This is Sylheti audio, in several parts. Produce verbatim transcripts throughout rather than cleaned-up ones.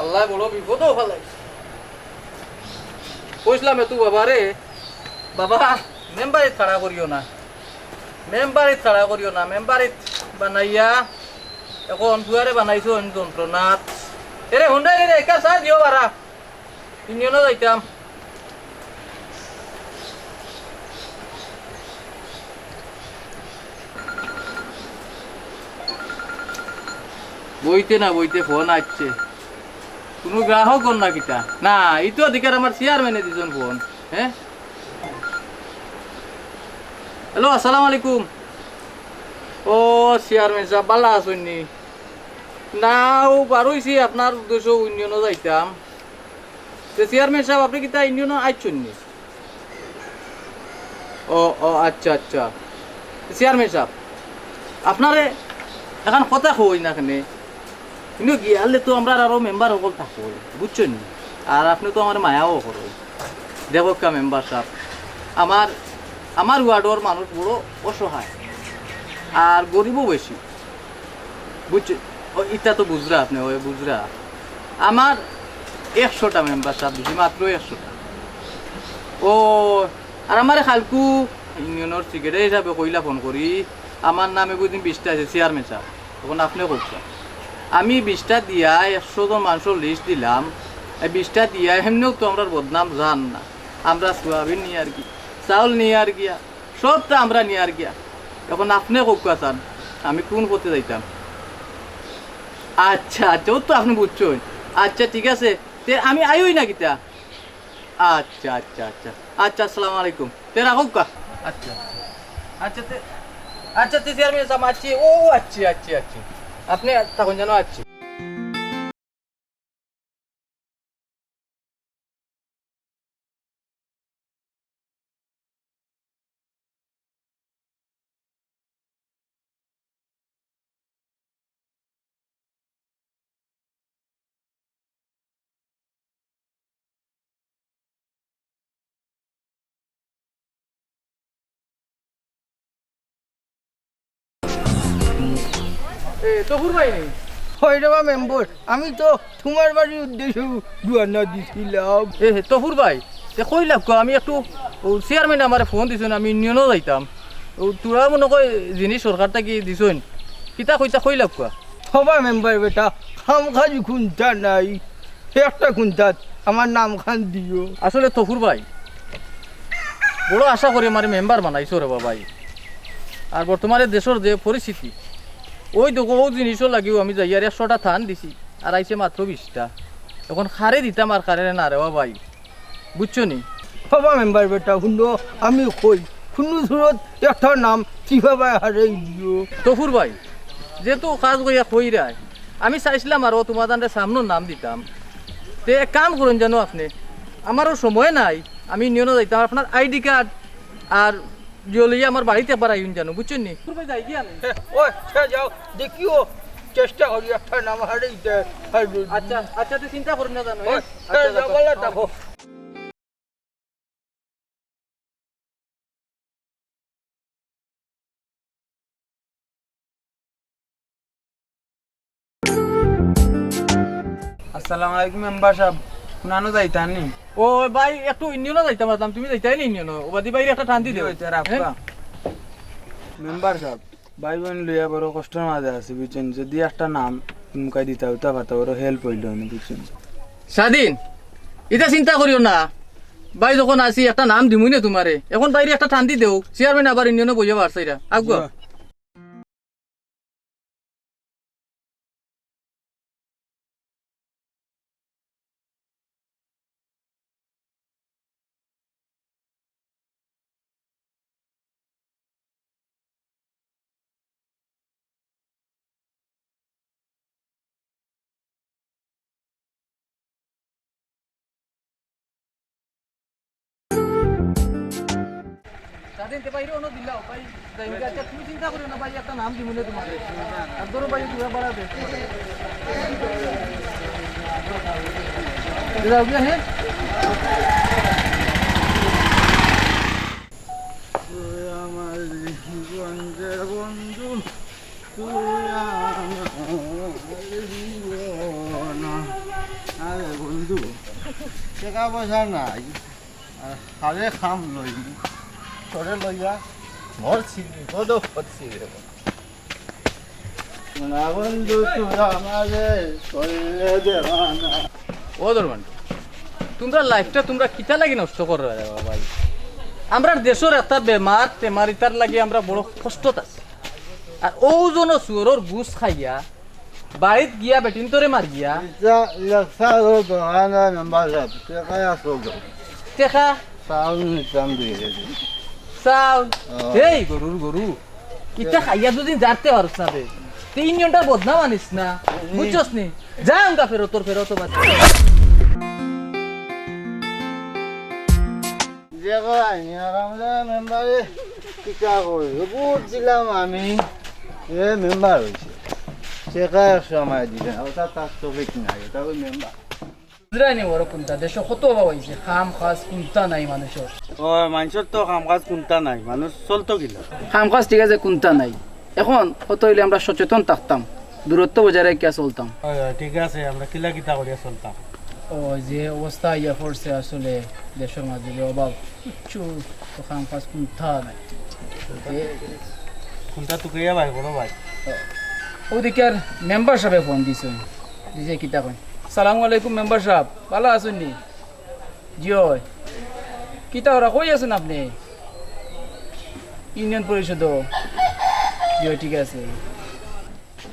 আল্লায় বড় বিপদো ফালাইছে। কইছলাম এতু বাবারে, বাবা, মেম্বারিত খাড়া করিও না, মেম্বারিত খাড়া করিও না, মেম্বারিত বানাইয়া অখন ফুয়ারে বানাইছো অইন যন্ত্রণাত। এরে হুন্ডাই রে, একা চা দিও বারা, ইউনিয়নো যাইতাম। বইতে না বইতে ফোন আইছে। কুনু গ্রাহক অর না কিতা? না, ই তো অধিকার আমার চেয়ারম্যানে দিছইন ফোন। হ্যাঁ? হ্যালো, আসসালামু আলাইকুম। ও চেয়ারম্যান সাব, ভালা আছইন নি? না, অউ বার অইছি আপনার উদ্দেশ্য ইউনিয়নো যাইতাম। তে চেয়ারম্যান সাব, আপনে কিতা ইউনিয়নো আইছইন নি? ও, ও, আচ্ছা, আচ্ছা। চেয়ারম্যান সাব, আপনারে একখান কথা কই না কেনে? কিন্তু গিয়ালে তো আমরার আরো মেম্বার অকল থাকইন, বুঝছইন নি? আর আপনে তো আমারে মায়াও করইন। দেখউক্কা মেম্বার সাব, আমার, আমার ওয়ার্ডর মানুষ বড় অসহায়, আর গরিবও বেশি। বুঝছইন? ও, ইতা তো বুঝরা আপনে, ওই বুঝরা। আমার একশোটা মেম্বার সাব দিছি, মাত্র একশোটা। ও, আর আমারে কালকু ইউনিয়নর সেক্রেটারি হিসাবে কইলা ফোন করি, আমার নামে বুঝিন বিশটা আছে, চেয়ারম্যান সাব। অখন আপনে কউক্কা। আমি বিশটা দিয়া একশো জন মানষর লিস্ট দিলাম, এই বিশটা দিয়া এমনেও তো আমরার বদনাম যার না। আমরা সোয়াবিন নিয়ার গিয়া, চাউল নিয়ার গিয়া, সবতা আমরা নিয়ার গিয়া। অখন আপনে কউক্কা চাইন, আমি কুন পথে যাইতাম? আচ্ছা, আচ্ছা, অউ তো আপনে বুঝছইন। আচ্ছা, ঠিক আছে, তে আমি আইয়াউ না কিতা? আচ্ছা, আচ্ছা, আচ্ছা। আচ্ছা, আসসালামু আলাইকুম। তে রাখউক্কা। আচ্ছা। আচ্ছা, তে, আচ্ছা, তে চেয়ারম্যান সাব, আচ্ছা, ও, আচ্ছা, আচ্ছা, আচ্ছা। আপনে থাকইন যেন, আচ্ছা। এ, তফুর ভাই নি? অয় রে বা মেম্বার, আমি তো তুমার বাড়ির উদ্দেশ্যে রওয়ানা দিছিলাম। এ, তফুর ভাই, তে কইলাউক্কা, আমি একটু, অউ চেয়ারম্যানে আমারে ফোন দিছইন, আমি ইউনিয়নো যাইতাম। অউ তোরা মনে কয় জিনিস সরকার থাকি দিছইন, কিতা কইতা কইলাউক্কা। ও বা মেম্বার বেটা, কাম কাজ কুন্তা নাই, একটা কুন্তাত আমার নামখান দিও। আসলে তফুর ভাই, বড় আশা করি আমারে মেম্বার বানাইছো রে বা ভাই। আর বর্তমানে দেশর যে পরিস্থিতি, অউ দেখো, অউ জিনিসর লাগিও আমি যাইয়ার একশোটা থান দিছি, আর আইছে মাত্র বিশটা। অখন কারে দিতাম আর কারে না রে বা ভাই, বুঝছো নি? ও বা মেম্বার বেটা, হুনো, আমি কই, কুনু সুরত একটা নাম কিভাবে হারাই দিও। তফুর ভাই, যেহেতু কাজ করিয়া কইরায়, আমি চাইছিলাম আরো তুমার জানরে সামনর নাম দিতাম। তে এক কাম করইন জানো আপনে, আমারও সময় নাই, আমি ইউনিয়নো যাইতাম, আপনার আইডি কার্ড আর ইয়ে লইয়া আমার বাড়িত একবার আইন জানো, বুঝছইন নি? তফুর ভাই যাই গিয়া নি? এ, ওই, এ, যাও, দেখিও, চেষ্টা করি একটা নাম হারাইতে। আচ্ছা, আচ্ছা, তে চিন্তা করইন না জানো, ওই, হ্যাঁ? এ, আচ্ছা, যাও, আচ্ছা। ভালা থাকো। আসসালামু আলাইকুম মেম্বার সাব, কুনানো যাইতা নি? ও ভাই, একটু ইউনিয়নো যাইতাম পারতাম, তুমি যাইতায় নি ইউনিয়নো? ওবাদি ভাইরে একটা টান দি দেও। হ্যাঁ? মেম্বার সাব, ভাই বইন লইয়া বড় কষ্টর মাঝে আছি, বুঝছইন? যদি একটা নাম মুখাই দিতা অইতা পারতা, বড় হেল্প অইলো নি, বুঝছইন? স্বাধীন, ইতা চিন্তা করিও না, ভাই যখন আছি একটা নাম দিমুই না তুমারে। অখন ভাইরে একটা টান দি দেও, চেয়ারম্যান আবার ইউনিয়নো বইয়া বাড়ছইরা। আগুয়া। স্বাধীন, তে ভাইরে অনো দিলাও, ভাই, যাই হোক, আচ্ছা, তুমি চিন্তা করিও না, ভাই, একটা নাম দিমু নে তুমারে। আর ধরো, ভাই, তুমরা বাড়া দে। যাও গিয়া, হ্যাঁ? তুই আমার জীবনের বন্ধু, তুই আমার জীবন। টেকা পয়সা নাই, আর হারে কাম লই, তোরে লইয়া মরছি, বিপদো পড়ছি রে। না বন্ধু, তুই আমারে কইলে দেওয়ানা। ও দরবান, তুমরার life টা তুমরা কিতা লাগি নষ্ট কররায় রে বা ভাই? আমরার দেশর একটা বেমার, টেমার ইতার লাগি আমরা বড় কষ্টত আছি। আর অউ জন শুয়োরর গুস খাইয়া, বাড়িত গিয়া বেটিন্তরে মারিয়া। ইটা লেকচার অইতো না, মেম্বার সাব, টেকা আসল তো। টেকা? চাউল নিতাম দুই কেজি। চাউল? ও। এই গরুর গরু। ইটা খাইয়া যদি জারতে পারস না বে, তে ইউনিয়নটার বদনাম আনিস না, হুম। বুঝছস নি? যা আমগা ফেরত, তোর ফেরত বাদ। দেখো, আইনি আর আমরা মেম্বারে কিতা করি? ভোট দিলাম আমি, এ মেম্বার অইছে। টেকা একশো আমায় দিবে না, ওটা তার চোখে কিনা, ওটা ওই মেম্বার। বুঝরায় নি বড় কুন্তা, দেশো কত অভাব অইছে, কাম কাজ কুন্তা নাই মানুষর। ও, মানুষর তো কাম কাজ কুন্তা নাই, মানুষ চলতো কিলা? কাম কাজ ঠিক আছে, কুন্তা নাই। এখন কত অইলে আমরা সচেতন থাকতাম, দূরত্ব বজায় রাখিয়া চলতাম। হয়, হয়, ঠিক আছে, আমরা কিলা কিতা করিয়া চলতাম? ও, যে অবস্থা আইয়া পড়ছে আসলে দেশর মাঝে, যে অভাব, কিচ্ছু তো কাম কাজ কুন্তা নাই। এ কুন্তা তুকাইয়া ভাই, বড় ভাই। অউ দেখিয়ার মেম্বার সাবে ফোন দিছে, দিছে কিতা কয়? সালামু আলাইকুম মেম্বার সাব, ভালা আছইন নি? জি অয়। কিতা ওরা কই আছইন আপনে? ইউনিয়ন পরিষদো? জি অয়, ঠিক আছে।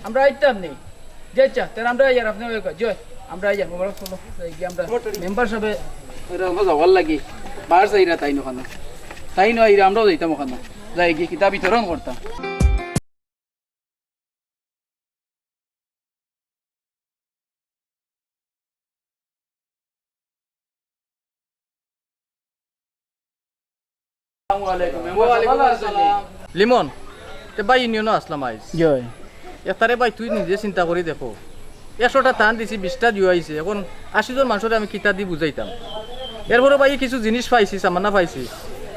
আমরা আইতাম নি। জি আচ্ছা, তাহলে আমরা আইয়ার আপনে ওই কয়, জি অয়, আমরা আইয়ার, মোবারক চলো, যাই গিয়া আমরা মেম্বার সাবে, এরা আমরা যাওয়ার লাগি, বার যাইরা তাইন অখানো। তাইন আইরা, আমরাও যাইতাম অখানো। যাই গিয়া কিতা বিতরণ করতাম। লিমন, তে ভাই ইউনিয়নো আসলাম আইজ। জি অয়। একটারে ভাই তুই নিজে চিন্তা করি দেখো। একশোটা তান দিছি, বিশটা দিও আইছে। এখন আশি জন মানুষরে আমি কিতা দি বুঝাইতাম? এরপরে ভাই কিছু জিনিস পাইছি, সামানা পাইছি।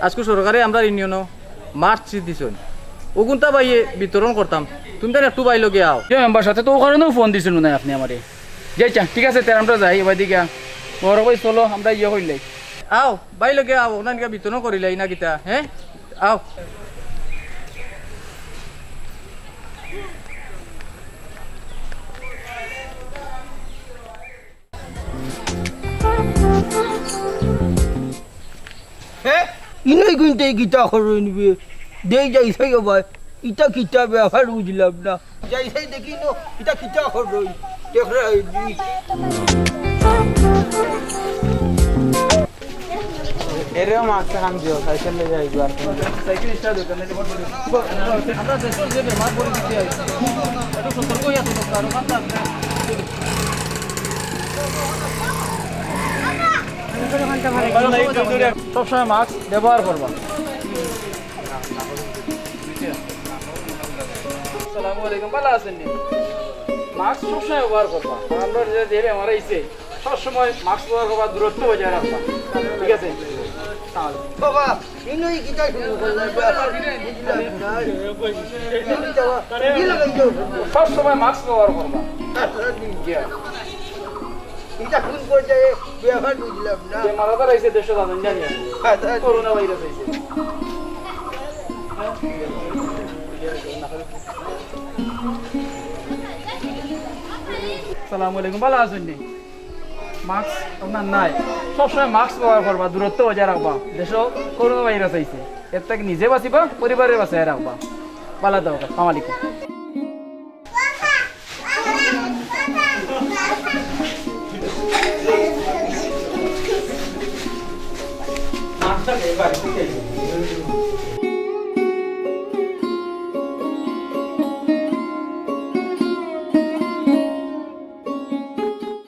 আজকে সরকারে আমরার ইউনিয়নো মার্চ দিছইন। অগুনতা ভাইয়ে বিতরণ করতাম। তুমি তাইন একটু ভাই লগে আও। জি মেম্বার সাব, তে অউ কারণেউ ফোন দিছইন না আপনে আমারে। জি আচ্ছা, ঠিক আছে, তে আমরা যাই, এবার দিকে। বড় ভাই চলো, আমরা ইয়ে করিলাই। আও, ভাই লগে আও, অনানকা বিতরণ করিলাই না কিতা, হ্যাঁ? আও। হে? ইনই কিন্তু এই কিতা খরচ নিবে? দেই যাই সেই ভাই, ইটা কিতা ব্যাপার বুঝলাম না। যাই সেই দেখি নো, ইটা কিতা খরচ? দেখরা এই দি। এরেও মাছ খান দিও, সাইকেল লই যাই একবার। সাইকেল স্টার্ট দরকার নাই, রিমোট বন্ধ। আমরা দেশর যে বেমার পরিস্থিতি আছে, একটু সতর্ক হইয়া থাকো, কারণ আমরা সবসময় মাস্ক ব্যবহার করবা। আসসালামু আলাইকুম, ভালা আছইন নি? মাস্ক সবসময় ব্যবহার করবা। আমরা যে, যে বেমার আইছে, সবসময় মাস্ক ব্যবহার করবা, দূরত্ব বজায় রাখবা। ঠিক আছে? বাবা, ইনো ই কিতা শুরু করলা? ব্যাপার বুঝলাম না। সবসময় মাস্ক ব্যবহার করবা। জি। ইটা কোন পর্যায়ে ব্যাপার বুঝলাম না। যে মারা তারা আইছে দেশো জানেন জানি আমি। আচ্ছা। করোনা ভাইরাস আইছে। আসসালামু আলাইকুম, ভালা আছইন নি? মাস্ক আপনার নাই, সবসময় মাস্ক ব্যবহার করবা, দূরত্ব বজায় রাখবা। দেশো করোনা ভাইরাস আইছে, এর থাকি নিজে বাঁচিবা, পরিবাররে বাঁচাইয়া রাখবা। ভালা থাকো, আসসালামু আলাইকুম।